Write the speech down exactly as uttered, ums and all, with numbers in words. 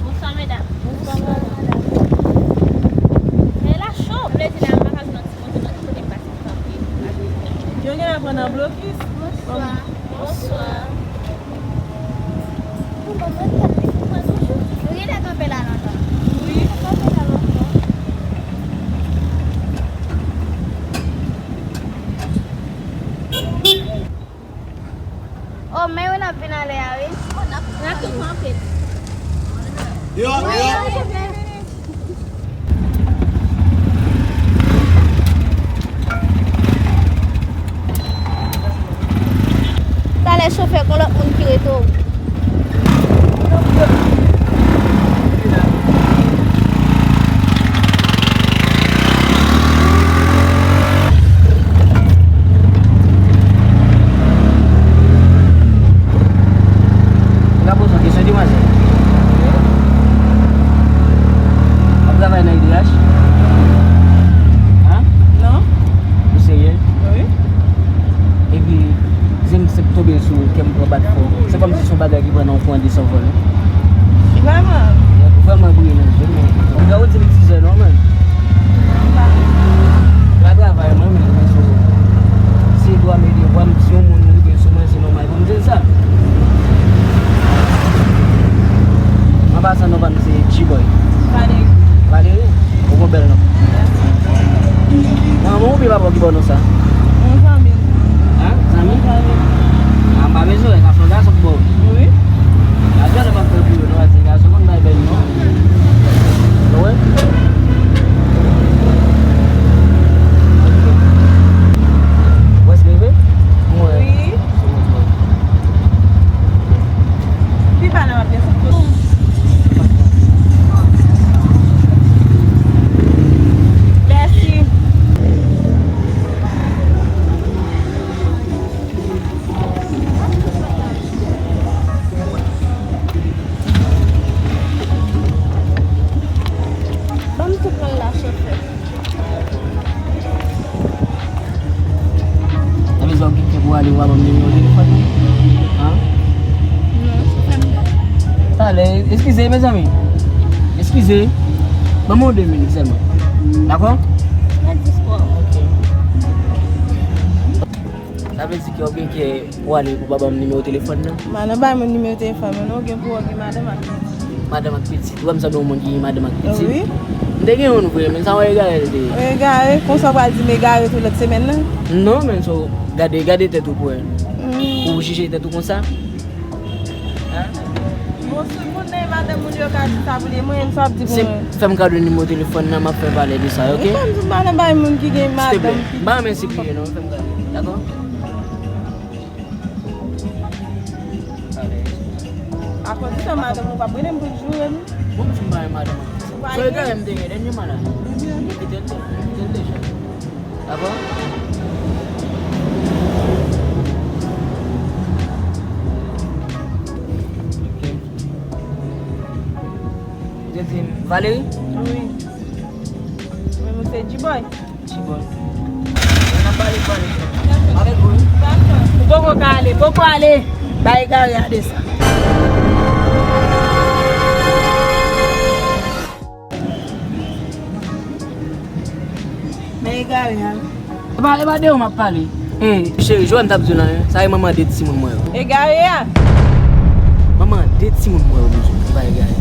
Bonswa, medam. Bonswa, madam. Men la cho. Vle di la, m pa ka jwenn yon ti moto nan ki kote m pase pou kanpe. Yo gen la pran nan blokis. Bonswa. Bonswa. Ou gentan kanpe la lontan? Wi. Ou gentan kanpe la lontan? Oh, men yo n ap vin ale a, wi. N ap tou kanpe. Yo, yo. Talè chofè, gon lòt moun ki rete w. M ka poze w kesyon, demwazèl? W ap travay nan I D H? An? Non. Ou serye? Wi. Epi, je m senp tonbe sou kè m pran bat fò. Se kòmsi se yon bagay ki pran nan yon kouran de sanvòl, wi. Vrèman? Vrèman briye nan je m, men. Ou ka di m tizè non, men. M pa travay, mwen, men, men, so, se dwa m e devwa m, si yon moun rive sou mwen, se nòmal pou m di l sa. An pasan, non pa m se G-Boy. Valerie. Valerie? Ou gon bèl non. Mèsi. Manman ou byen papa w ki ba w non sa? Yon zanmi. An? Zanmi? Yon zanmi. An, m pa bezwen, sa fè yon gason ki ba w. Wi. Gason lè m ap fè pou yo, non, se gason konn bay bèl non. Ou wè? Ou prèske rive? Wi. Pi pa nan w ap desann. Mèsi. Ban m tout mwen la, chofè. Sa vle di w gen kè pou ale, ou pa ban m nimewo telefòn nan? An? Non, chofè, m gade. Talè, eskize, mezanmi. Eskize. Ban mwen de minit sèlman. Dakò? Mwen dispo. Ok. Sa vle di ke w gen kè pou ale pou pa ban m nimewo telefòn nan? Madan bay moun nimewo telefòn mwen non, ou gen pou wè gen madanm ak pitit. Madanm ak pitit? Ou wè m sanble yon moun ki gen madanm ak pitit? Wi. M te gen youn vre, men sa yon egare l te ye. Egare? Konsa w pral di m egare tou lòt semèn nan? Non, men so, gade, gade tèt ou pou wè. Hmm. Ou jije tèt ou konsa? Bon, si moun nan e madanm moun yo ka di sa pou li, mwen menm sa w ap di pou mwen? Fè m kado nimewo telefòn nan, m ap fè pale de sa, ok? Ou pa m di madanm bay moun ki gen madanm. Silteplè, m pa renmen sipliye non, fè m kado, dakò? Akoz de sa madanm ou p ap rele m pou joure m? Bon, m di m pa renmen madanm. Ou pa renmen? Sou egare m te gen dènyèman la. Kite l te, kite l te jwenn. Dakò? Ok. Ou te di m Valerie? Wi. Mwen, mwen se G-Boy. G-Boy. Mwen ap pale, pale. Avèk ou, wi. Ou poko ka ale, poko ale. Bay egare a desann. Men egare a. E pa, e pa de ou m ap pale. E, cheri, jwè m t ap di w la, en. Sa e manman de timoun mwen yo. Egare a? Manman de timoun mwen yo, mesye, se pa egare.